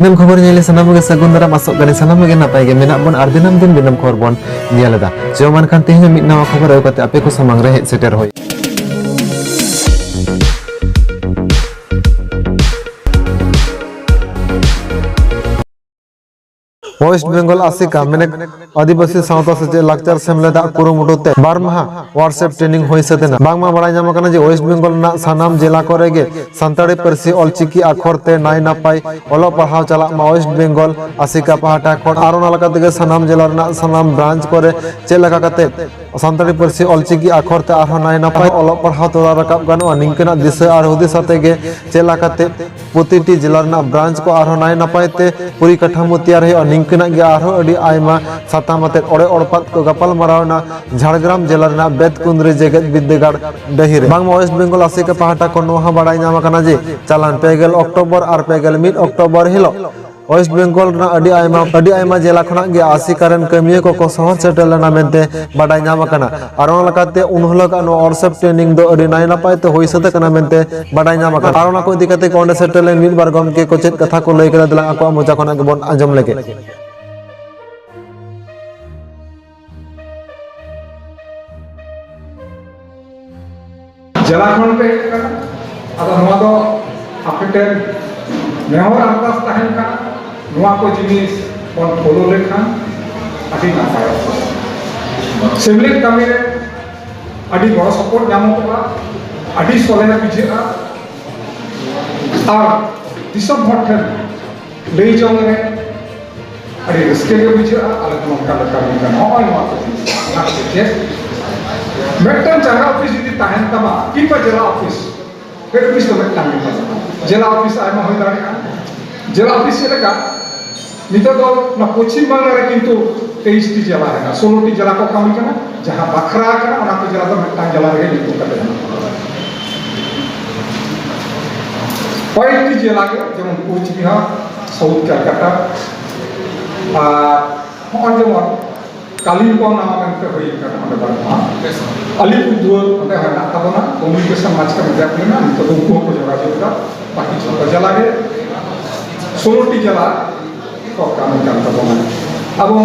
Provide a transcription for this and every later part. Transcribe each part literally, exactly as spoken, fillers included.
ᱫᱤᱱᱟᱹᱢ ᱠᱷᱚᱵᱚᱨ ᱧᱮᱞ ᱥᱟᱱᱟᱢ ᱜᱮ ᱥᱟᱹᱜᱩᱱ ᱫᱟᱨᱟᱢ, ᱟᱥᱚᱜ ᱠᱟᱹᱱᱟᱹᱧ ᱥᱟᱱᱟᱢ ᱜᱮ ᱱᱟᱯᱟᱭ ᱜᱮ ᱢᱮᱱᱟᱜ ᱵᱚᱱ ᱟᱨ ᱫᱤᱱᱟᱹᱢ ᱫᱤᱱ ᱫᱤᱱᱟᱹᱢ ᱠᱷᱚᱵᱚᱨ ᱵᱚᱱ ᱧᱮᱞ ᱮᱫᱟ᱾ ᱪᱚ ᱢᱟ ᱮᱱᱠᱷᱟᱱ ᱛᱮᱦᱮᱧ ᱦᱚᱸ ᱢᱤᱫ ᱱᱟᱣᱟ ᱠᱷᱚᱵᱚᱨ ᱟᱹᱜᱩ ᱠᱟᱛᱮ ᱟᱯᱮ ᱠᱚ ᱥᱟᱢᱟᱝ ᱨᱮ ᱦᱮᱡ ᱥᱮᱴᱮᱨ ᱦᱩᱭ᱾ ᱳᱭᱮᱥᱴ ᱵᱮᱝᱜᱚᱞ ᱟᱥᱮᱠᱟ ᱢᱮᱱᱮᱠ ᱟᱹᱫᱤᱵᱟᱹᱥᱤ ᱥᱟᱶᱛᱟ ᱥᱮᱪᱮᱫ ᱞᱟᱠᱪᱟᱨ ᱥᱮᱢᱞᱮᱫᱟᱜ ᱠᱩᱨᱩᱢᱩᱴᱩ ᱛᱮ ᱵᱟᱨ ᱢᱟᱦᱟ WhatsApp training ᱦᱩᱭ ᱥᱟᱹᱛ ᱮᱱᱟ᱾ ᱵᱟᱝᱢᱟ ᱵᱟᱲᱟᱭ ᱧᱟᱢ ᱟᱠᱟᱱᱟ ᱡᱮ ᱳᱭᱮᱥᱴ ᱵᱮᱝᱜᱚᱞ ᱨᱮᱱᱟᱜ ᱥᱟᱱᱟᱢ ᱡᱮᱞᱟ ᱠᱚᱨᱮ ᱜᱮ ᱥᱟᱱᱛᱟᱲᱤ ᱯᱟᱹᱨᱥᱤ ᱚᱞᱪᱤᱠᱤ ᱟᱠᱷᱚᱨ ᱛᱮ ᱱᱟᱭ ᱱᱟᱯᱟᱭ ᱚᱞᱚᱜ ᱯᱟᱲᱦᱟᱣ ᱪᱟᱞᱟᱜ ᱢᱟ ᱳᱭᱮᱥᱴ ᱵᱮᱝᱜᱚᱞ ᱟᱥᱮᱠᱟ ᱯᱟᱦᱴᱟ ᱠᱷᱚᱱ᱾ ᱟᱨ ᱚᱱᱟ ᱞᱮᱠᱟ ᱛᱮᱜᱮ ᱥᱟᱱᱟᱢ ᱡᱮᱞᱟ ᱨᱮᱱᱟᱜ ᱥᱟᱱᱟᱢ ᱵᱨᱟᱧᱪ ᱠᱚᱨᱮ ᱪᱮᱫ ᱞᱮᱠᱟ ᱠᱟᱛᱮ ᱥᱟᱱᱛᱟᱲᱤ ᱯᱟᱹᱨᱥᱤ ᱚᱞᱪᱤᱠᱤ ᱟᱠᱷᱚᱨ ᱛᱮ ᱟᱨᱦᱚᱸ ᱱᱟᱭ ᱱᱟᱯᱟᱭ ᱚᱞᱚᱜ ᱯᱟᱲᱦᱟᱣ ᱛᱚᱨᱟ ᱨᱟᱠᱟᱵ ᱜᱟᱱᱚᱜᱼᱟ, ᱱᱤᱝᱠᱟᱹᱱᱟᱜ ᱫᱤᱥᱟᱹ ᱟᱨ ᱦᱩᱫᱤᱥ ᱟᱛᱮ ᱜᱮ ᱪᱮᱫ ᱞᱮᱠᱟᱛᱮ ᱯᱨᱚᱛᱤᱴᱤ ᱡᱮᱞᱟ ᱨᱮᱱᱟᱜ ᱵᱨᱟᱧᱪ ᱠᱚ ᱟᱨᱦᱚᱸ ᱱᱟᱭ ᱱᱟᱯᱟᱭ ᱛᱮ ᱯᱚᱨᱤᱠᱟᱴᱷᱟᱢᱳ ᱛᱮᱭᱟᱨ ᱦᱩᱭᱩᱜᱼᱟ, ᱱᱤᱝᱠᱟᱹᱱᱟᱜ ᱜᱮ ᱟᱨᱦᱚᱸ ᱟᱹᱰᱤ ᱟᱭᱢᱟ ᱥᱟᱛᱟᱢ ᱟᱛᱮ ᱚᱲᱮ ᱚᱲᱯᱟᱛ ᱠᱚ ᱜᱟᱯᱟᱞ ᱢᱟᱨᱟᱣ ᱮᱱᱟ ᱡᱷᱟᱲᱜᱨᱟᱢ ᱡᱮᱞᱟ ᱨᱮᱱᱟᱜ ᱵᱮᱛᱠᱩᱸᱫᱽᱨᱤ ᱡᱮᱜᱮᱛ ᱵᱤᱨᱫᱟᱹᱜᱟᱲ ᱰᱟᱹᱦᱤ ᱨᱮ᱾ ᱵᱟᱝᱢᱟ ᱳᱭᱮᱥᱴ ᱵᱮᱝᱜᱚᱞ ᱟᱥᱮᱠᱟ ᱯᱟᱦᱴᱟ ᱠᱷᱚᱱ ᱱᱚᱣᱟ ᱦᱚᱸ ᱵᱟᱲᱟᱭ ᱧᱟᱢ ᱟᱠᱟᱱᱟ ᱡᱮ ᱪᱟᱞᱟᱱ ᱯᱮ ᱜᱮᱞ ᱚᱠᱴᱳᱵᱚᱨ ᱟᱨ ᱯᱮ ᱜᱮᱞ ᱢᱤᱫ ᱚᱠᱴᱳᱵᱚᱨ ᱦᱤᱞᱳᱜ ᱳᱭᱮᱥᱴ ᱵᱮᱝᱜᱚᱞ ᱨᱮᱱᱟᱜ ᱟᱹᱰᱤ ᱟᱭᱢᱟ, ᱟᱹᱰᱤ ᱟᱭᱢᱟ ᱡᱮᱞᱟ ᱠᱷᱚᱱᱟᱜ ᱜᱮ ᱟᱥᱮᱠᱟ ᱨᱮᱱ ᱠᱟᱹᱢᱤᱭᱟᱹ ᱠᱚᱠᱚ ᱥᱚᱦᱚᱨ ᱥᱮᱴᱮᱨ ᱞᱮᱱᱟ ᱢᱮᱱᱛᱮ ᱵᱟᱰᱟᱭ ᱧᱟᱢ ᱟᱠᱟᱱᱟ᱾ ᱟᱨ ᱚᱱᱟ ᱞᱮᱠᱟᱛᱮ ᱩᱱ ᱦᱤᱞᱳᱜ ᱱᱚᱣᱟ WhatsApp training ᱫᱚ ᱟᱹᱰᱤ ᱱᱟᱭ ᱱᱟᱯᱟᱭ ᱛᱮ ᱦᱩᱭ ᱥᱟᱹᱛ ᱟᱠᱟᱱᱟ ᱢᱮᱱᱛᱮ ᱵᱟᱰᱟᱭ ᱧᱟᱢ ᱟᱠᱟᱱᱟ᱾ ᱟᱨ ᱚᱱᱟ ᱠᱚ ᱤᱫᱤ ᱠᱟᱛᱮ ᱚᱸᱰᱮ ᱥᱮᱴᱮᱨ ᱞᱮᱱ ᱢᱤᱫ ᱵᱟᱨ ᱜᱚᱢᱠᱮ ᱠᱚ ᱪᱮᱫ ᱠᱟᱛᱷᱟ ᱠᱚ ᱞᱟᱹᱭ ᱠᱮᱫᱟ, ᱫᱮᱞᱟ ᱟᱠᱚᱣᱟᱜ ᱢᱚᱪᱟ ᱠᱷᱚᱱᱟᱜ ᱜᱮᱵᱚᱱ ᱟᱸᱡᱚᱢ ᱞᱮᱜᱮ᱾ ᱡᱮᱞᱟ ᱠᱷᱚᱱ ᱯᱮ ᱦᱮᱡ ᱟᱠᱟᱱᱟ᱾ ᱟᱫᱚ ᱱᱚᱣᱟ ᱫᱚ ᱟᱯᱮ ᱴᱷᱮᱱ ᱱᱮᱦᱚᱨ ᱟᱨᱫᱟᱥ ᱛᱟᱦᱮᱱ ᱠᱟᱱᱟ, ᱱᱚᱣᱟ ᱠᱚ ᱡᱤᱱᱤᱥ ᱵᱚᱱ ᱯᱷᱚᱞᱳ ᱞᱮᱠᱷᱟᱱ ᱟᱹᱰᱤ ᱱᱟᱯᱟᱭᱚᱜᱼᱟ᱾ ᱥᱮᱢᱞᱮᱫ ᱠᱟᱹᱢᱤ ᱨᱮ ᱟᱹᱰᱤ ᱜᱚᱲᱚ ᱥᱚᱯᱚᱦᱚᱫ ᱧᱟᱢᱚᱜᱚᱜᱼᱟ, ᱟᱹᱰᱤ ᱥᱚᱞᱦᱮ ᱵᱩᱡᱷᱟᱹᱜᱼᱟ᱾ ᱟᱨ ᱫᱤᱥᱚᱢ ᱦᱚᱲ ᱴᱷᱮᱱ ᱞᱟᱹᱭ ᱡᱚᱝ ᱨᱮ ᱟᱹᱰᱤ ᱨᱟᱹᱥᱠᱟᱹ ᱜᱮ ᱵᱩᱡᱷᱟᱹᱜᱼᱟ᱾ ᱟᱞᱮ ᱫᱚ ᱱᱚᱝᱠᱟ ᱞᱮ ᱠᱟᱹᱢᱤ ᱠᱟᱱᱟ, ᱱᱚᱜᱼᱚᱭ ᱱᱚᱣᱟ ᱠᱚ ᱡᱤᱱᱤᱥ᱾ ᱚᱱᱟ ᱠᱷᱟᱹᱛᱤᱨ ᱛᱮ ᱢᱤᱫᱴᱟᱝ ᱡᱟᱭᱜᱟ ᱚᱯᱷᱤᱥ ᱡᱩᱫᱤ ᱛᱟᱦᱮᱱ ᱛᱟᱢᱟ, ᱠᱤᱝᱵᱟ ᱡᱮᱞᱟ ᱚᱯᱷᱤᱥ, ᱦᱮᱰ ᱚᱯᱷᱤᱥ ᱫᱚ ᱢᱤᱫᱴᱟᱝ ᱜᱮ ᱛᱟᱦᱮᱱᱟ᱾ ᱡᱮᱞᱟ ᱚᱯᱷᱤᱥ ᱟᱭᱢᱟ ᱦᱩᱭ ᱫᱟᱲᱮᱭᱟᱜᱼᱟ᱾ ᱡᱮᱞᱟ ᱚᱯᱷᱤᱥ ᱪᱮᱫ ᱞᱮᱠᱟ? ᱱᱤᱛᱚᱜ ᱫᱚ ᱚᱱᱟ ᱯᱚᱪᱷᱤᱢ ᱵᱟᱝᱞᱟ ᱨᱮ ᱠᱤᱱᱛᱩ ᱛᱮᱭᱤᱥ ᱴᱤ ᱡᱮᱞᱟ ᱦᱮᱱᱟᱜᱼᱟ, ᱥᱳᱞᱳ ᱴᱤ ᱡᱮᱞᱟ ᱠᱚ ᱠᱟᱹᱢᱤ ᱠᱟᱱᱟ᱾ ᱡᱟᱦᱟᱸ ᱵᱟᱠᱷᱨᱟ ᱠᱟᱱᱟ, ᱚᱱᱟ ᱠᱚ ᱡᱮᱞᱟ ᱫᱚ ᱢᱤᱫᱴᱟᱝ ᱡᱮᱞᱟ ᱨᱮᱜᱮ ᱧᱩᱛᱩᱢ ᱠᱟᱛᱮ ᱦᱮᱱᱟᱜᱼᱟ᱾ ᱠᱚᱭᱮᱠᱴᱤ ᱡᱮᱞᱟ ᱜᱮ, ᱡᱮᱢᱚᱱ ᱠᱳᱪᱵᱤᱦᱟᱨ, ᱥᱟᱣᱩᱛᱷ ᱠᱟᱞᱠᱟᱴᱟ, ᱟᱨ ᱱᱚᱜᱼᱚᱭ ᱡᱮᱢᱚᱱ ᱠᱟᱞᱤᱢᱯᱚᱝ ᱱᱟᱣᱟ ᱢᱮᱱᱛᱮ ᱦᱩᱭ ᱟᱠᱟᱱᱟ, ᱚᱸᱰᱮ ᱵᱟᱹᱱᱩᱜᱼᱟ᱾ ᱟᱞᱤᱯᱩᱨᱫᱩᱣᱟᱨ, ᱚᱸᱰᱮ ᱦᱚᱸ ᱦᱮᱱᱟᱜ ᱛᱟᱵᱚᱱᱟ, ᱠᱚᱢᱤᱭᱩᱱᱤᱠᱮᱥᱚᱱ ᱢᱟᱡᱽ ᱠᱟᱹᱢᱤ ᱨᱮᱭᱟᱜ ᱢᱮᱱᱟᱜᱼᱟ, ᱱᱤᱛᱚᱜ ᱫᱚ ᱩᱱᱠᱩ ᱦᱚᱸᱠᱚ ᱡᱳᱜᱟᱡᱳᱜᱽ ᱮᱫᱟ᱾ ᱵᱟᱹᱠᱤ ᱡᱷᱚᱛᱚ ᱡᱮᱞᱟ ᱜᱮ ᱯᱚᱱᱨᱚ ᱴᱤ ᱡᱮᱞᱟ ᱥᱚᱨᱠᱟᱨ ᱠᱟᱱ ᱛᱟᱵᱚᱱᱟ᱾ ᱟᱵᱚ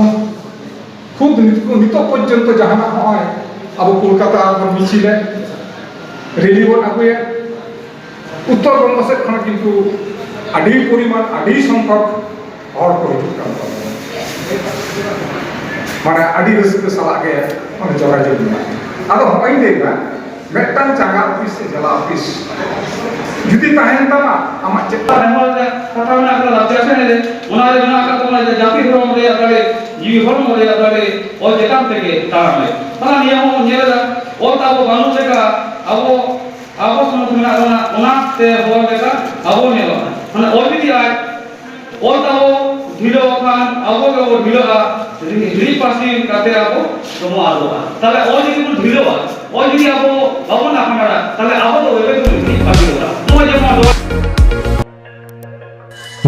ᱠᱷᱩᱫ ᱱᱤᱛ-, ᱱᱤᱛᱚᱜ ᱯᱚᱨᱡᱚᱱᱛᱚ ᱡᱟᱦᱟᱱᱟᱜ ᱱᱚᱜᱼᱚᱭ ᱟᱵᱚ ᱠᱳᱞᱠᱟᱛᱟ ᱵᱚᱱ ᱢᱤᱪᱷᱤᱞᱮᱫ, ᱨᱮᱞᱤ ᱵᱚᱱ ᱟᱹᱜᱩᱭᱮᱫ, ᱩᱛᱛᱚᱨ ᱵᱚᱝᱜᱚ ᱥᱮᱫ ᱠᱷᱚᱱ ᱠᱤᱱᱛᱩ ᱟᱹᱰᱤ ᱯᱚᱨᱤᱢᱟᱱ, ᱟᱹᱰᱤ ᱥᱚᱝᱠᱷᱚᱠ ᱦᱚᱲ ᱠᱚ ᱦᱤᱡᱩᱜ ᱠᱟᱱ ᱛᱟᱵᱚᱱᱟ᱾ ᱢᱟᱱᱮ ᱟᱹᱰᱤ ᱨᱟᱹᱥᱠᱟᱹ ᱥᱟᱞᱟᱜ ᱜᱮ ᱚᱸᱰᱮ ᱡᱳᱜᱟᱡᱳᱜᱽ ᱢᱮᱱᱟᱜᱼᱟ᱾ ᱟᱫᱚ ᱦᱚᱸᱜᱼᱚᱭ ᱤᱧ ᱞᱟᱹᱭᱫᱟ, ᱢᱤᱫᱴᱟᱝ ᱪᱟᱸᱜᱟ ᱚᱯᱷᱤᱥ ᱥᱮ ᱡᱮᱞᱟ ᱚᱯᱷᱤᱥ ᱡᱩᱫᱤ ᱛᱟᱦᱮᱱ ᱛᱟᱢᱟ, ᱟᱢᱟᱜ ᱪᱮᱫ ᱱᱮᱦᱚᱨ ᱨᱮ ᱠᱟᱛᱷᱟ ᱢᱮᱱᱟᱜ ᱟᱠᱟᱫᱟ, ᱞᱟᱠᱪᱟᱨ ᱥᱮᱱᱮᱫ ᱨᱮ, ᱚᱱᱟ ᱨᱮ ᱢᱮᱱᱟᱜ ᱟᱠᱟᱫ ᱛᱟᱵᱚᱱᱟ ᱡᱮ ᱡᱟᱹᱛᱤ ᱫᱷᱚᱨᱚᱢ ᱨᱮᱭᱟᱜ ᱫᱟᱲᱮ, ᱡᱤᱣᱤ ᱦᱚᱲᱢᱚ ᱨᱮᱭᱟᱜ ᱫᱟᱲᱮ, ᱚᱞ ᱪᱮᱛᱟᱱ ᱛᱮᱜᱮ ᱛᱟᱲᱟᱢ ᱢᱮ᱾ ᱛᱟᱦᱞᱮ ᱱᱤᱭᱟᱹ ᱦᱚᱸ ᱧᱮᱞ ᱮᱫᱟ, ᱚᱞ ᱛᱟᱵᱚ ᱵᱟᱹᱱᱩᱜ ᱞᱮᱠᱟ ᱟᱵᱚ, ᱟᱵᱚ ᱥᱚᱢᱟᱡᱽ ᱢᱮᱱᱟᱜ ᱵᱚᱱᱟ, ᱚᱱᱟᱛᱮ ᱦᱚᱲ ᱞᱮᱠᱟ ᱟᱵᱚ ᱧᱮᱞᱚᱜᱼᱟ᱾ ᱢᱟᱱᱮ ᱚᱞ ᱡᱩᱫᱤ ᱟᱡ ᱚᱞ ᱛᱟᱵᱚ ᱰᱷᱤᱞᱟᱹᱣ ᱟᱠᱟᱱ, ᱟᱵᱚ ᱜᱮᱵᱚ ᱰᱷᱤᱞᱟᱹᱜᱼᱟ᱾ ᱦᱤᱨᱤᱡ ᱯᱟᱹᱥᱤᱨ ᱠᱟᱛᱮ ᱟᱵᱚ ᱫᱚᱵᱚ ᱟᱫᱚᱜᱼᱟ᱾ ᱛᱟᱦᱞᱮ ᱚᱞ ᱡᱩᱫᱤ ᱵᱚᱱ ᱰᱷᱤᱞᱟᱹᱣᱟ, ᱚᱞ ᱡᱩᱫᱤ ᱟᱵᱚ ᱵᱟᱵᱚᱱ ᱟᱯᱱᱟᱨᱟ, ᱛᱟᱦᱞᱮ ᱟᱵᱚ ᱫᱚ ᱮᱵᱮ ᱵᱚᱱ ᱦᱤᱨᱤᱡ ᱯᱟᱹᱥᱤᱨᱚᱜᱼᱟ᱾ ᱱᱚᱜᱼᱚᱭ ᱡᱮ ᱱᱚᱣᱟ ᱫᱚ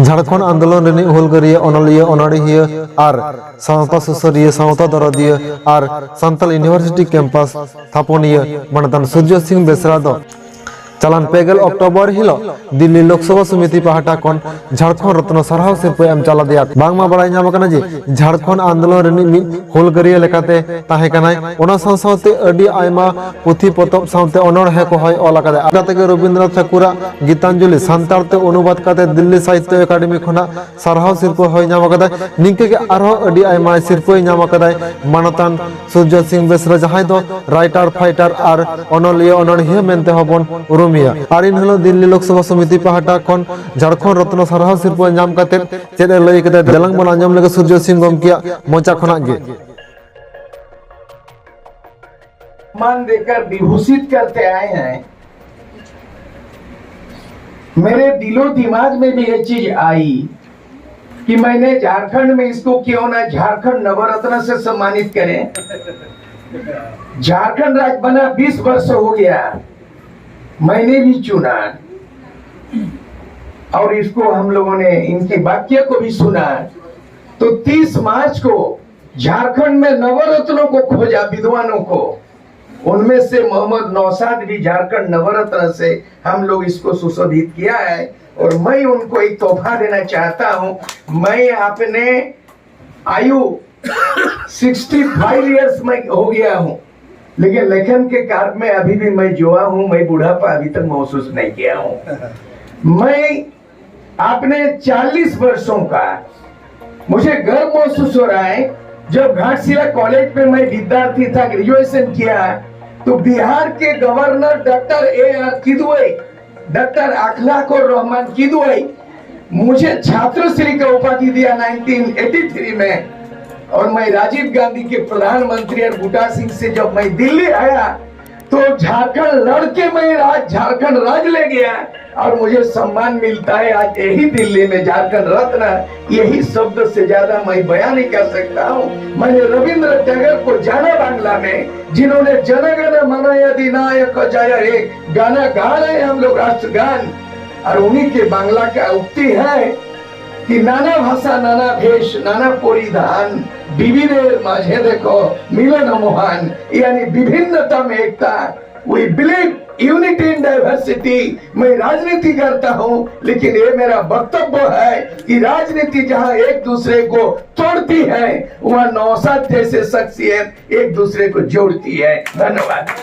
ᱡᱷᱟᱲᱠᱷᱚᱸᱰ ᱟᱱᱫᱳᱞᱚᱱ ᱨᱤᱱᱤᱡ ᱦᱩᱞᱜᱟᱹᱨᱤᱭᱟᱹ, ᱚᱱᱚᱞᱤᱭᱟᱹ, ᱚᱱᱚᱬᱦᱤᱭᱟᱹ ᱟᱨ ᱥᱟᱶᱛᱟ ᱥᱩᱥᱟᱹᱨᱤᱭᱟᱹ, ᱥᱟᱶᱛᱟ ᱫᱚᱨᱚᱫᱤᱭᱟᱹ ᱟᱨ ᱥᱟᱱᱛᱟᱞ ᱤᱭᱩᱱᱤᱵᱷᱟᱨᱥᱤᱴᱤ ᱠᱮᱢᱯᱟᱥ ᱛᱷᱟᱯᱚᱱᱤᱭᱟᱹ ᱢᱟᱱᱚᱛᱟᱱ ᱥᱩᱨᱡᱚ ᱥᱤᱝ ᱵᱮᱥᱨᱟ ᱫᱚ ᱪᱟᱞᱟᱱ ᱯᱮᱜᱮᱞ ᱚᱠᱴᱳᱵᱚᱨ ᱦᱤᱞᱳᱜ ᱫᱤᱞᱞᱤ ᱞᱳᱠᱥᱚᱵᱷᱟ ᱥᱚᱢᱤᱛᱤ ᱯᱟᱦᱴᱟ ᱠᱷᱚᱱ ᱡᱷᱟᱲᱠᱷᱚᱸᱰ ᱨᱚᱛᱱᱚ ᱥᱟᱨᱦᱟᱣ ᱥᱤᱨᱯᱟᱹ ᱮᱢ ᱪᱟᱞ ᱟᱫᱮᱭᱟ᱾ ᱵᱟᱝᱢᱟ ᱵᱟᱲᱟᱭ ᱧᱟᱢ ᱟᱠᱟᱱᱟ ᱡᱮ ᱡᱷᱟᱲᱠᱷᱚᱸᱰ ᱟᱱᱫᱳᱞᱚᱱ ᱨᱤᱱᱤᱡ ᱢᱤᱫ ᱦᱩᱞᱜᱟᱹᱨᱤᱭᱟᱹ ᱞᱮᱠᱟᱛᱮ ᱛᱟᱦᱮᱸ ᱠᱟᱱᱟᱭ᱾ ᱚᱱᱟ ᱥᱟᱶ ᱥᱟᱶᱛᱮ ᱟᱹᱰᱤ ᱟᱭᱢᱟ ᱯᱩᱛᱷᱤ ᱯᱚᱛᱚᱵ ᱥᱟᱶᱛᱮ ᱚᱱᱚᱬᱦᱮ ᱠᱚᱦᱚᱸᱭ ᱚᱞ ᱟᱠᱟᱫᱟ᱾ ᱚᱱᱠᱟ ᱛᱮᱜᱮ ᱨᱚᱵᱤᱱᱫᱨᱚᱱᱟᱛᱷ ᱴᱷᱟᱹᱠᱩᱨᱟᱜ ᱜᱤᱛᱟᱧᱡᱚᱞᱤ ᱥᱟᱱᱛᱟᱲ ᱛᱮ ᱚᱱᱩᱵᱟᱫ ᱠᱟᱛᱮ ᱫᱤᱞᱞᱤ ᱥᱟᱦᱤᱛᱭᱚ ᱮᱠᱟᱰᱮᱢᱤ ᱠᱷᱚᱱᱟᱜ ᱥᱟᱨᱦᱟᱣ ᱥᱤᱨᱯᱟᱹ ᱦᱚᱸᱭ ᱧᱟᱢ ᱟᱠᱟᱫᱟᱭ᱾ ᱱᱤᱝᱠᱟᱹ ᱜᱮ ᱟᱨᱦᱚᱸ ᱟᱹᱰᱤ ᱟᱭᱢᱟ ᱥᱤᱨᱯᱟᱹᱭ ᱧᱟᱢ ᱟᱠᱟᱫᱟᱭ ᱢᱟᱱᱚᱛᱟᱱ ᱥᱩᱨᱡᱚ ᱥᱤᱝ ᱵᱮᱥᱨᱟ, ᱡᱟᱦᱟᱸᱭ ᱫᱚ ᱨᱟᱭᱴᱟᱨ, ᱯᱷᱟᱭᱴᱟᱨ ᱟᱨ ᱚᱱᱚᱞᱤᱭᱟᱹ, ᱚᱱᱚᱬᱦᱤᱭᱟᱹ ᱢᱮᱱᱛᱮ ᱦᱚᱸᱵᱚᱱ ᱩᱨᱩᱢᱮᱭᱟ᱾ ᱟᱨ ᱤᱱ ᱦᱤᱞᱳᱜ ᱫᱤᱞᱞᱤ ᱞᱳᱠᱥᱚᱵᱷᱟ ᱥᱚᱢᱤᱛᱤ ᱯᱟᱦᱴᱟ ᱠᱷᱚᱱ ᱡᱷᱟᱲᱠᱷᱚᱸᱰ ᱨᱚᱛᱱᱚ ᱥᱟᱨᱦᱟᱣ ᱥᱤᱨᱯᱟᱹ ᱧᱟᱢ ᱠᱟᱛᱮ ᱪᱮᱫ ᱮ ᱞᱟᱹᱭ ᱠᱮᱫᱟ, ᱫᱮᱞᱟᱝ ᱵᱚᱱ ᱟᱸᱡᱚᱢ ᱞᱮᱜᱮ ᱥᱩᱨᱡᱚ ᱥᱤᱝ ᱜᱚᱢᱠᱮᱭᱟᱜ ᱢᱚᱪᱟ ᱠᱷᱚᱱᱟᱜ ᱜᱮ᱾ सम्मान देकर विभूषित करते आए हैं। मेरे दिलो दिमाग में भी ये चीज आई कि मैंने झारखंड में इसको क्यों ना झारखंड नवरत्न से सम्मानित करें। झारखंड राज्य बना बीस वर्ष हो गया, मैंने भी चुना और इसको हम लोगों ने इनके वाक्य को भी सुना। तो तीस मार्च को झारखंड में नवरत्नों को खोजा, विद्वानों को, उनमें से मोहम्मद नौशाद भी झारखंड नवरत्न से हम लोग इसको सुशोभित किया है। और मैं उनको एक तोहफा देना चाहता हूँ। मैं अपने आयु सिक्सटी फाइव ईयर्स में हो गया हूँ, लेकिन लेखन के काम में अभी भी मैं जुआ हूँ। मैं बुढ़ापा अभी तक महसूस नहीं किया हूँ। मैं अपने चालीस वर्षों का मुझे गर्व महसूस हो रहा है। जब घाटशिला कॉलेज में मैं विद्यार्थी था, ग्रेजुएशन किया, तो बिहार के governor doctor A R Kidwai, doctor अखलाक और रहमान किदवई मुझे छात्र श्री का उपाधि दिया नाइनटीन एटी थ्री में। और मैं राजीव गांधी के प्रधानमंत्री और बूटा सिंह से जब मैं दिल्ली आया, तो झारखंड लड़के मैं राज झारखंड राज ले गया और मुझे सम्मान मिलता है आज यही दिल्ली में झारखंड रत्न। यही शब्द से ज्यादा मैं बयां नहीं कर सकता हूँ। मैंने रविंद्र टैगोर को जाना बांग्ला में, जिन्होंने जनगण मन अधिनायक जय हे गाना गा रहे हैं हम लोग राष्ट्रगान, और उन्हीं के बांग्ला का उक्ति है कि नाना भाषा, नाना भेष, नाना परिधान, विविधेर माझे देखो मिलन महान, यानी विभिन्नता में एकता। We believe unity in diversity। मैं राजनीति करता हूँ, लेकिन ये मेरा वक्तव्य है कि राजनीति जहाँ एक दूसरे को तोड़ती है, वहाँ नौशाद जैसे शख्सियत एक दूसरे को जोड़ती है। धन्यवाद।